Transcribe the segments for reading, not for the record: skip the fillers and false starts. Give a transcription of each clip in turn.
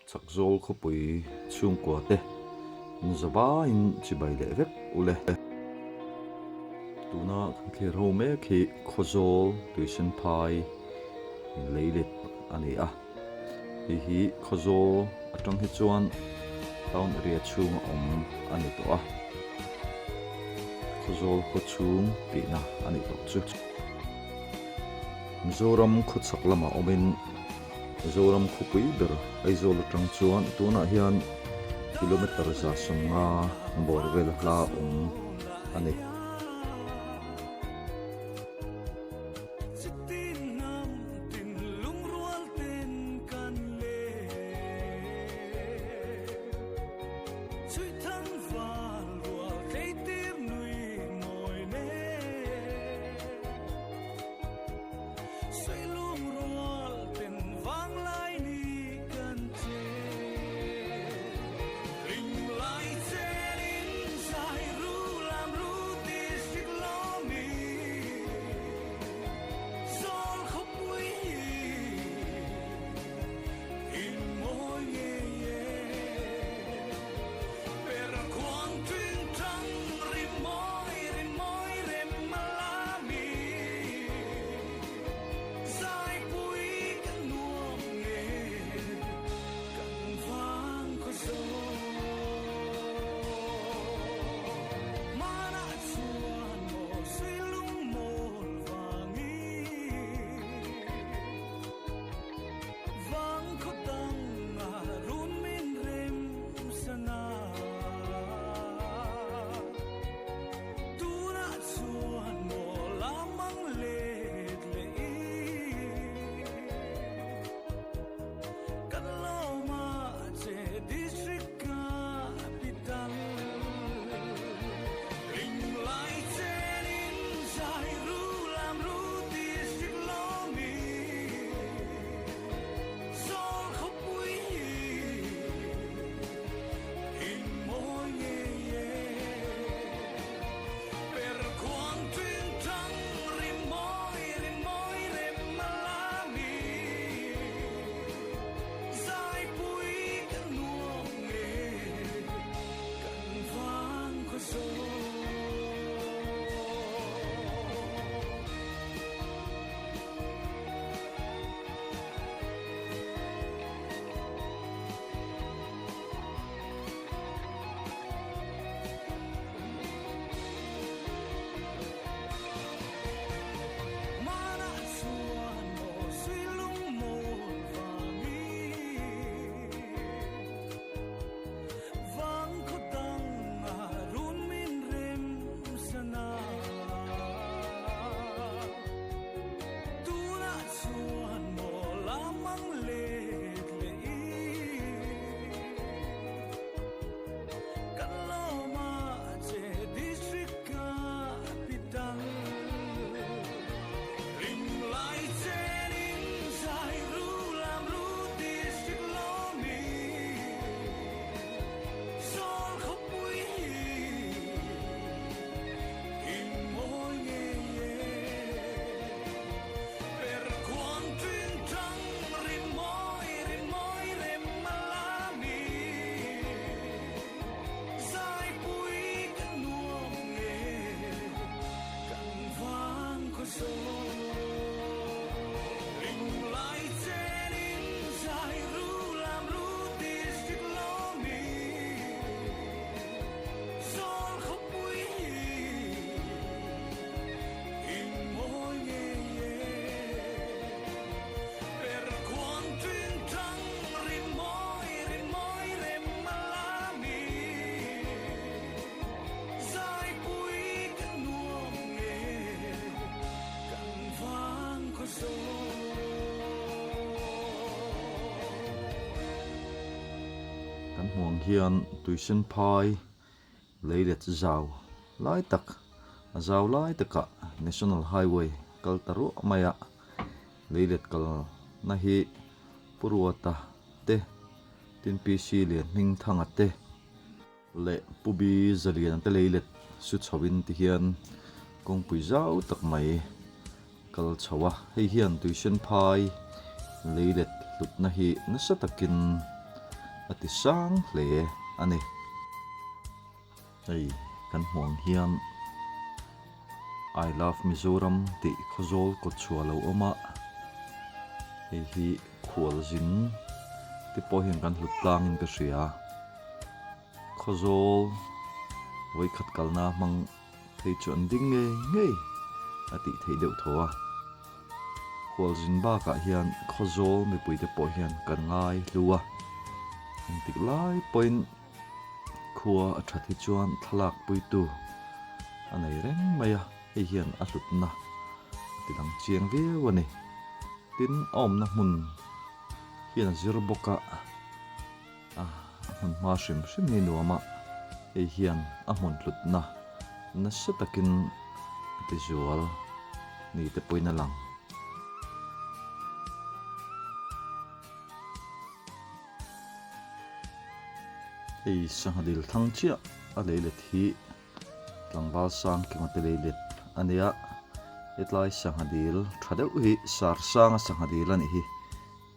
Chakzawl khawpui chhungkua te nzavaiin chibai leh vek u le. Tuna kan thlir ho mek hi Khawzawl Tuisenphai leilet a ni a. Hei hi Khawzawl atang hi chuan town area chhunga awm a ni tawh a. Khawzawl khaw chhung tihna a ni tawh chu. Mizoram khawchhak lamah awmin Mizoram khawpui ber Aizawl atang chuan tunah hian kilometer 150 bawr vel hla awm a ni. Kan hmuh ang hian tuisen phai lei let zau lai tak a zau lai takah national highway kal ta ruah mai a lei let kalna hi Pu Ruata te tin PC lian hming thanga te. Leh Pu Bi Zalian te lei let su chho in ti hian kawngpui zau tak mai kal chho a, hei hian tuisen phai lei let hlutna hi nasa takin. a ti sang hle a ni. Hei kan hmuh ang hian I love Mizoram tih khawzawl kawtchhuah a lo awm a, hei hi khualzin te pawh hian kan hlut tlangin ka hria. Khawzawl vawikhat kalna hmang phei chu an ding ngei ngei a tih theih deuh tho a. Khualzin bakah hian Khawzawl mipuite pawh hian kan ngai hlu a, engtik lai pawhin khua a that hi chuan thlalak puitu a nei reng mai a, hei hian a hlutna a ti lang chiang viau a ni. Tin, a awmna hmun hian a zir bawk a. A hmun hma hrim hrim hi nuam a, hei hian a hmun hlutna nasa takin a ti zual ni te pawhin a lang. Hei sangha dil thlang chiah a lei let hi tlangval sang kima te lei let a nia, hetlai sangha dil tha deuh hi sar sanga sangha dil a nih hi.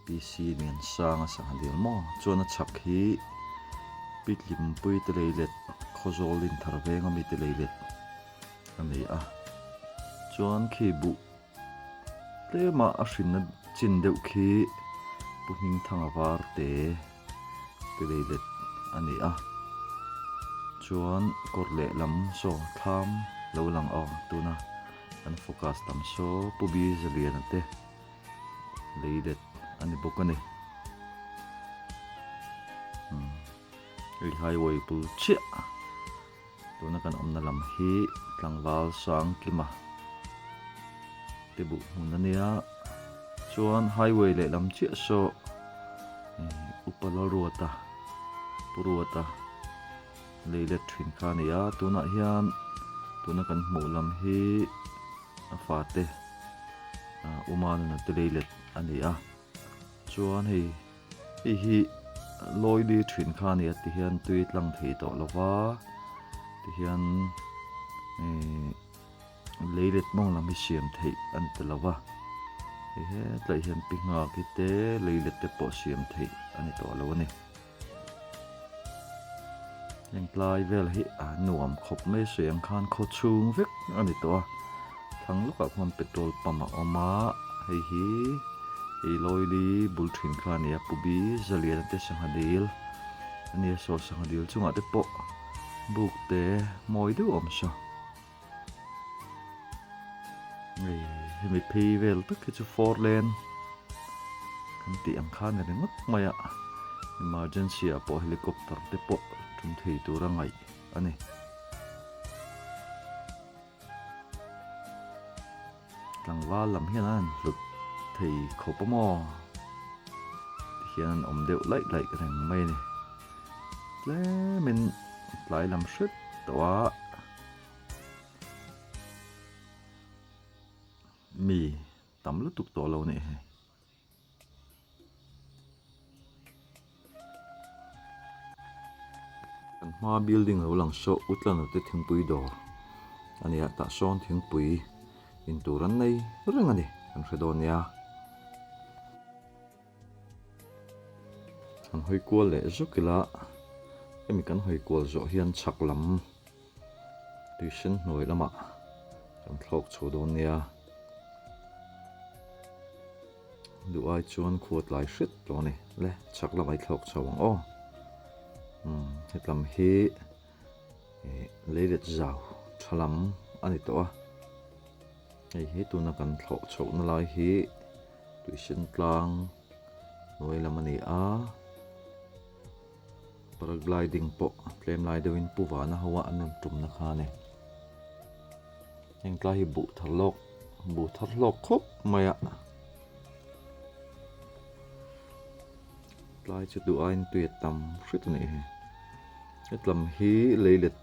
PC Liansanga sangha dil maw? Chuan a chhak hi Pi Tlimpui te lei let Khawzawl Inthar veng ami te lei let a ni a. Chuan khi buh tlema a hrinna chin deuh khi Pu Hmingthanga var te te lei let a ni a. Chuan kawr lehlam saw thlam lo lang aw tuna an focus tam saw Pu Bi Zaliana te. Leilet a ni bawk a ni. Umm hei highway bul chiah tuna kan awmna lam hi tlangval Sangkima te buh hmun a nia chuan highway lehlam chiah saw upa Lalruata Pu Ruata leilet thin kha a ni a tunah hian tuna kan hmuh lam hi a fate Uma nuna te leilet a ni a chuan hei hei hi lawili thin kha a ni a tihian tui tlang thei tawh lo va tihian ihh leilet mawng lam hi siam theih a ni ta lo va hei hetlaiah hian pi nghak hi te leilet te pawh siam theih a ni tawh lo a ni. Heng tlai vel hi a nuam khawp mai sawi ang khan khaw chhung vek a ni tawh a thlang lawkah khuan petrol pump a awm a hei hi hei lawili bul thin kha a ni a pu bi zalian te sangha dil a nia saw sangha dil chungah te pawh buk te mawi deuh a awm saw hei hemi phei vel tak hi chu four lane kan tih ang khan a ni ringawt mai a emergency ah pawh helicopter te pawh tum thei tur a ngaih a ni. Tlangval lam hian an hlut thei khawp a maw tihian an awm deuh laih laih reng mai a ni tlemin tlai lam hret tawh a mi tam lutuk tawh lo nih hi. Kan hma building lo lang saw Utlana te thingpui dawr a ni a tah sawn thingpui in tur an nei reng a ni kan hre dawn nia. Kan hawi kual leh zawk ila hemi kan hawi kual zawh hian chhak lam tui sen hnuai lamah kan thlawk chho dawn nia. Duh ai chuan khua tlai hret tawh a ni. Le, chhak lamah i thlawk chho ang aw. Umm, hetlam hi ih leilet zau tha lam a ni tawh a. Hei hi tuna kan thlawh chhohna lai hi tuisen tlang hnuai lam a ni a. Paragliding pawh tlem lai deuhin pu vana ho a an rawn tumna kha a ni. Heng tlai hi buh thar lawk buh thar hlawk khawp mai a. Tlai chu duh aiin tui a tam hret a nih hi. Hetlam hi leilet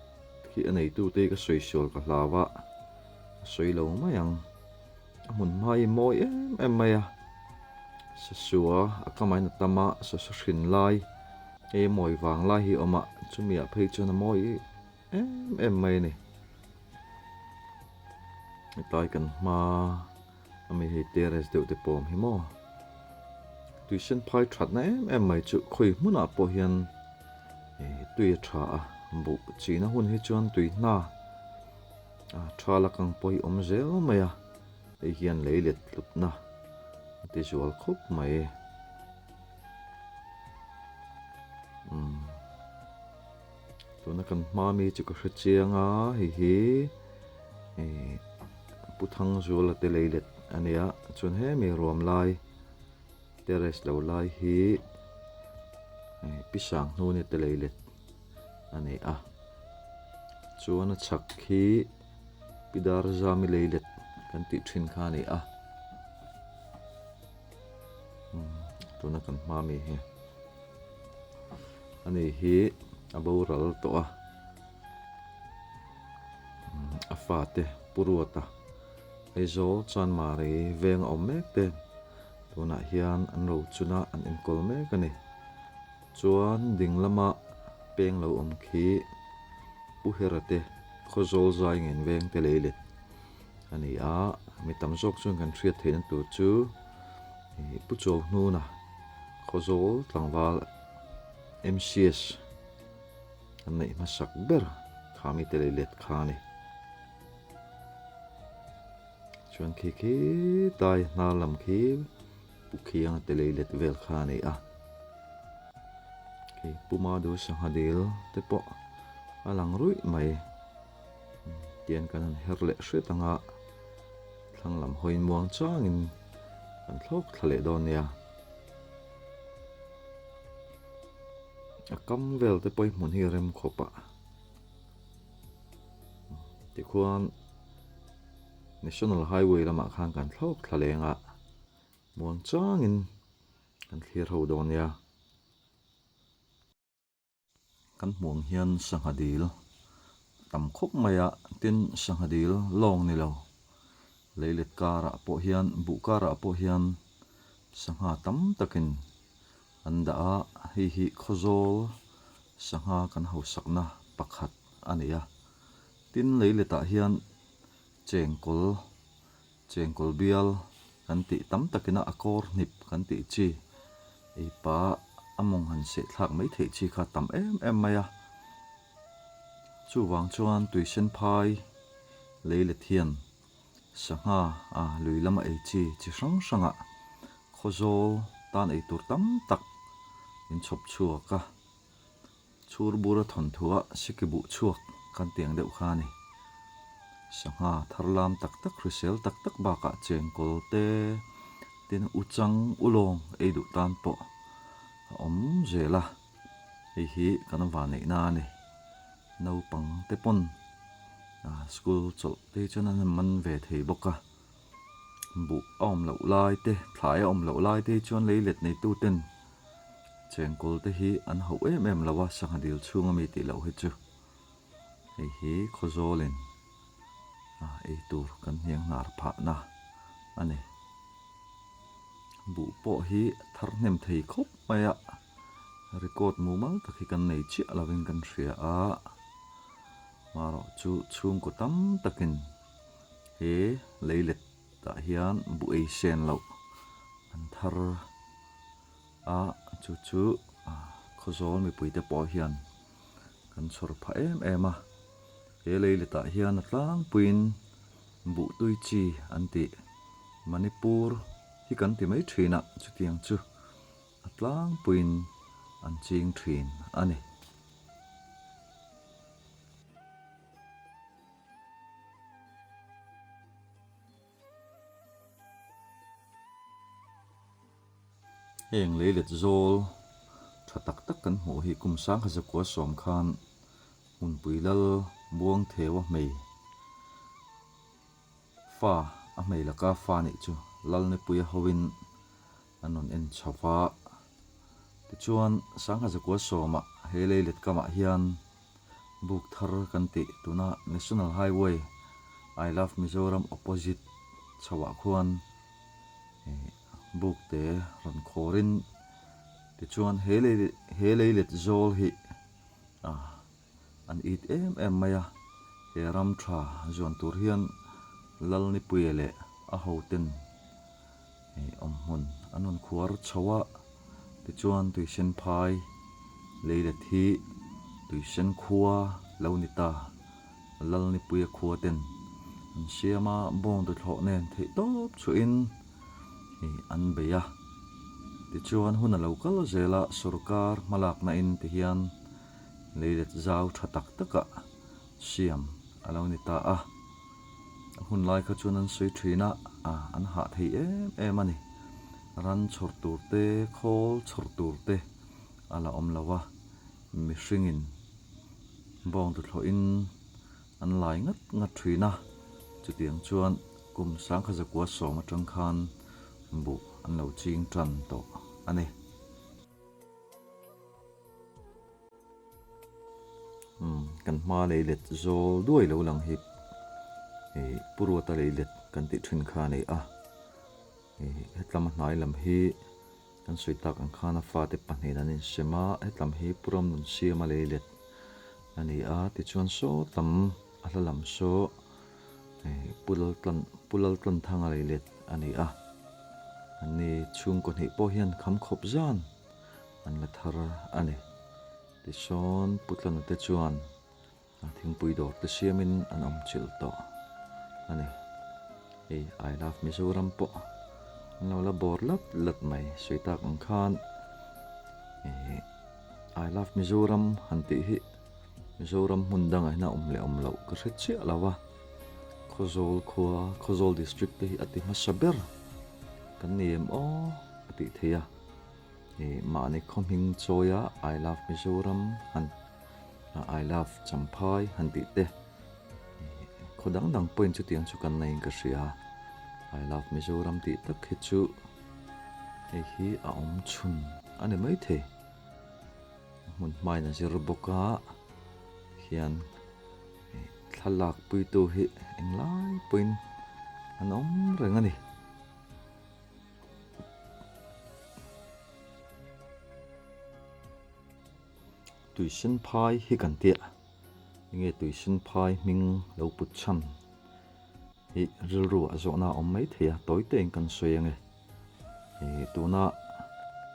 hi a neitu te hi ka sawi sual ka hlau a, a sawi lo mai ang. A hmun hma hi mawi em em mai a, sasua a kamain a tam a, sasa hrin lai hei a mawi vang lai hi a awm a, chumi ah phei chuan a mawi em em mai a ni. Hetlai kan hma ami hei terrace deuh te pawh a awm hi maw. Tuisen phai thatna em em mai chu khawi hmunah pawh hian tui a tha a, buh chihna hun hi chuan tui hna a tha la kang pawh hi awm zel mai a, hei hian lei let tlutna a ti zual khawp mai. Umm tuna kan hma mi chu ka hre chiang a hei hi ih Pu Thangzuala te lei let a nia chuan hemi ruam lai terrace lo lai hi ih pi sang hnuni te lei let a ni a chuan a chhak hi pi Darzami lei let kan tih thin kha a ni a tuna kan hma mi hi ani hi a boral tawh a a fate Pu Ruata Aizawl Chanmari veng a awm mek te tunah hian an ro chuna an enkawl mek a ni chuan ding lama peng lo awm khi Pu Hera te Khawzawl zai ngen veng te lei let a ni a mi tam zawk chuan kan hriat theihna tur chu ih Pu Chawlhnuna Khawzawl tlangval MCS an neih hmasak ber kha mite lei let kha a ni. Chuan khi khi tai hnar lam khi Pu Khianga te lei let vel kha a ni a. Khi Pu Madu sangha dil te pawh a lang ruih mai. Tian kan han her leh hret anga thlang lam hawiin muang changin kan thlawk thla leh dawn nia. A kam vel te pawh hi hmun hi a rem khawp a tikhuan national highway lamah khan kan thlawk thla leng a muang changin kan thlir ho dawn nia. Kan hmuh ang hian sangha dil tam khawp mai a, tin sangha dil lawng ni lo leilet karah pawh hian buh karah pawh hian sangha tam takin an dah a, hei hi Khawzawl sangha kan hausakna pakhat a ni a, tin leiletah hian chengkawl chengkawl bial kan tih tam takina a kawr hnip kan tih chi ei pa a mawng han seh thlak mai theih chi kha tam em em mai a. Chuvang chuan tuisen phai lei let hian sangha a lui lama ei chi chi hrang hrangah Khawzawl tan ei tur tam tak in chhawp chhuak a. Chhur bura thawnthuah sikibuh chhuak kan tiang deuh kha a ni. Sangha thar lam tak tak hrisel tak tak bakah chengkawl te tin uchang ulawng ei duh tan pawh a awm zel a, hei hi kan vanneihna a ni. Naupang te pawn school chawlh te hi chuan an han man ve thei bawk a, buh a awm loh lai te thlai a awm loh lai te hi chuan leilet neitu ten Chengkawl te hi an hauh em em lo a, sangha dil chhung ami tih loh hi chu hei hi Khawzawlin ei tur kan hniang hnar phahna a ni. Buh pawh hi thar hnem thei khawp mai a, record mumal tak hi kan nei chiah lovin kan hria a, marawh chu chhungkaw tam takin he leilet tah hian buh ei sen loh an thar. A chu chu Khawzawl mipuite pawh hian kan chhawr phah em em a, he leiletah hian a tlangpuiin buhtui chi an tih Manipur hi kan ti mai thin a, chutiang chu a tlangpuiin an ching thin a ni. Heng leilet zawl tha tak tak kan hmuh hi kum sangha zakua sawm khan hmunpui lal buang theu a hmei fa a hmei laka fa nih chu Lalnipuia hoin an rawn en chho va. Tichuan sangha zakua sawmah he leilet kamah hian Buk thar kan tih tuna National Highway I love Mizoram opposite chhoah khuan buk te rawn khawrin tichuan he lei he leilet zawl hi an it em em mai a, he ram tha zuan tur hian Lalnipuia leh a hoten awmhmun an rawn khuar chho a. Tichuan Tuisen phai leilet hi Tuisen khua lo ni ta. Lalnipuia khua ten an siam a, bawng tuthlawh nen theih tawp chhuahin an bei a. Tichuan hun a lo kal zel a, sorkar hmalakna in ti hian leilet zau tha tak takah siam a lo ni ta a. A hun lai kha chuan an sawi thin a, an hah thei em em a ni. Ran chhawr tur te, khawl chhawr tur te a la awm lo a, mihringin bawng tuthlawhin an lai ngat ngat thin a, chutiang chuan kum sangkha zakua sawm atang khan buh an lo ching tan tawh a ni. Umm kan hma leilet zawl duai lo lang hi ih Pu Ruata leilet kan tih thin kha a ni a, ih hetlama hnai lam hi Kan sawi tak ang khan a fate pahnihin an insem a, hetlam hi Pu Ramnun siama leilet a ni a, tichuan saw tam a hla lam saw Pu Laltlan Pu Laltlanthanga leilet a ni a, anni chhungkaw hnih pawh hian kham khawp zan an la thar a ni. Tisawn Pu Tlana te chuan A thingpui dawr te siamin an awm chilh tawh a ni. Hei I love Mizoram pawh an lo la bawr lat lat mai sawi tak ang khan ih I love Mizoram han tih hi Mizoram hmun dangah hian a awm leh awm loh ka hre chiah lo a, Khawzawl khua Khawzawl district te hi a ti hmasa ber kan ni em aw a tih theih a, ih mahni khaw hming chawia I love Mizoram han. I love Champhai han tih te khaw dang dang pawhin chutiang chu kan neiin ka hria I love Mizoram tih tak hi chu hei hi a awm chhun a ni maithei hmun hmain a zir bawk a hian thlalak puitu hi englai pawhin an awm reng a ni. Tuisen phai hi kan tia enge tuisen phai hming lo put chhan hi rilru a zawhna a awm mai thei a tawi tein kan sawi ange ih tuna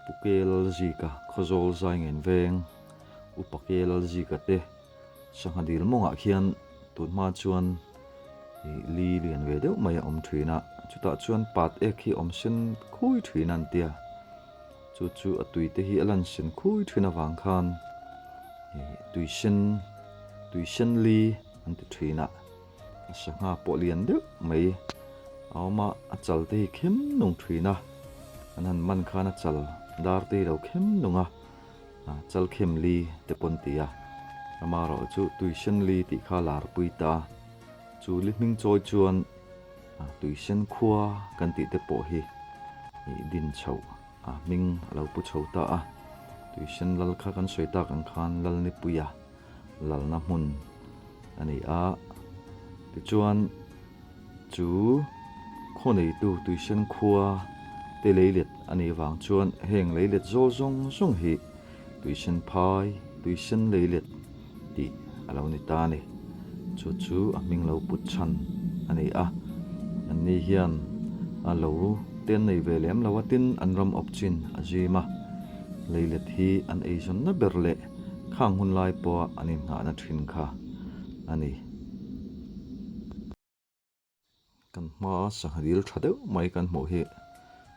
Pu Kelalzika Khawzawl Zaingen veng Upa Kelalzika te sangha dil mawngah khian tun hma chuan ih li lian ve deuh mai a awm thin a chutah chuan pat ek hi awm sen khui thin a an tia. Chu chu a tui te hi a lan sen khui thin avang khan ih tui sen tui sen li an ti thin a, a sangha pawh lian deuh mai a awm a, a chal te hi khem nung thin a, an han man khan a chal dar te hi lo khem nung a, chal khem li te pawn ti a, amaherawh chu tui sen li tih kha lar pui ta a, chu li hming chawi chuan tui sen khua kan tih te pawh hi ih din chhoh a hming a lo pu chho ta a, Tuisen lal kha kan sawi tak ang khan Lalnipuia lalna hmun a ni a, tichuan chu khaw neitu Tuisen khua te leilet a nih vang chuan heng leilet zawl zawng zawng hi Tuisen phai, Tuisen leilet tih a lo ni ta a ni. Chu chu a hming lo put chhan a ni a, anni hian a lo te an nei ve lem lo a, tin an ram awp chin a zim a, leilet hi an eizawnna ber leh khang hun lai pawha an innghahna thin kha a ni. Kan hmaa sangha dil tha deuh mai kan hmuh hi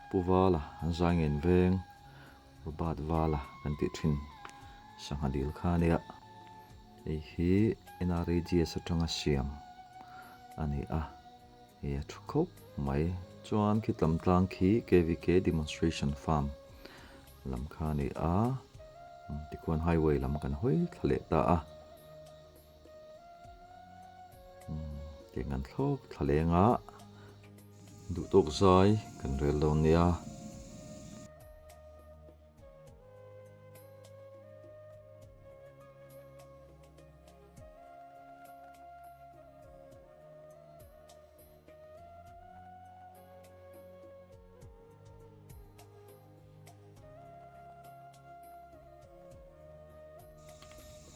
Pu Vala an zai ngen veng Robert Vala kan tih thin sangha dil kha a nia. Hei hi NREGS atanga siam a ni a, hei a thu khawp mai. Chuan khi tlam tlang khi KVK Demonstration Farm lam kha a ni a, tikhuan highway lam kan hawi thla leh ta a. Tiang kan thlawk thla leng a, duh tawk zai kan rel dawn nia.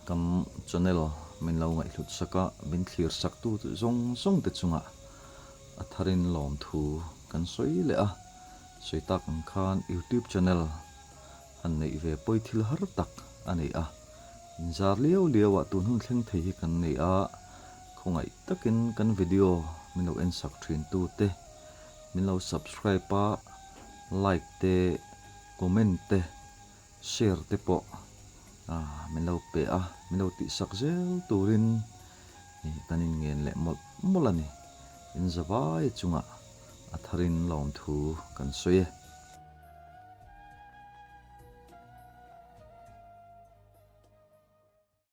Kan channel min lo ngaihhlut sak a, min thlir sak tu zawng zawng te chungah a tharin lawmthu kan sawi leh a, sawi tak ang khan youtube channel. Han neih ve pawi thil har tak a nei a, inzar liau liau ah tun hun thleng thei hi kan nei a, khawngaih takin kan video min lo en sak thin tu te min lo subscribe a, like te, comment te, share te pawh min lo pe a, min lo tih sak zel turin kan inngen leh mawlh mawlh a ni. Inzavai chungah a tharin lawmthu kan sawi e.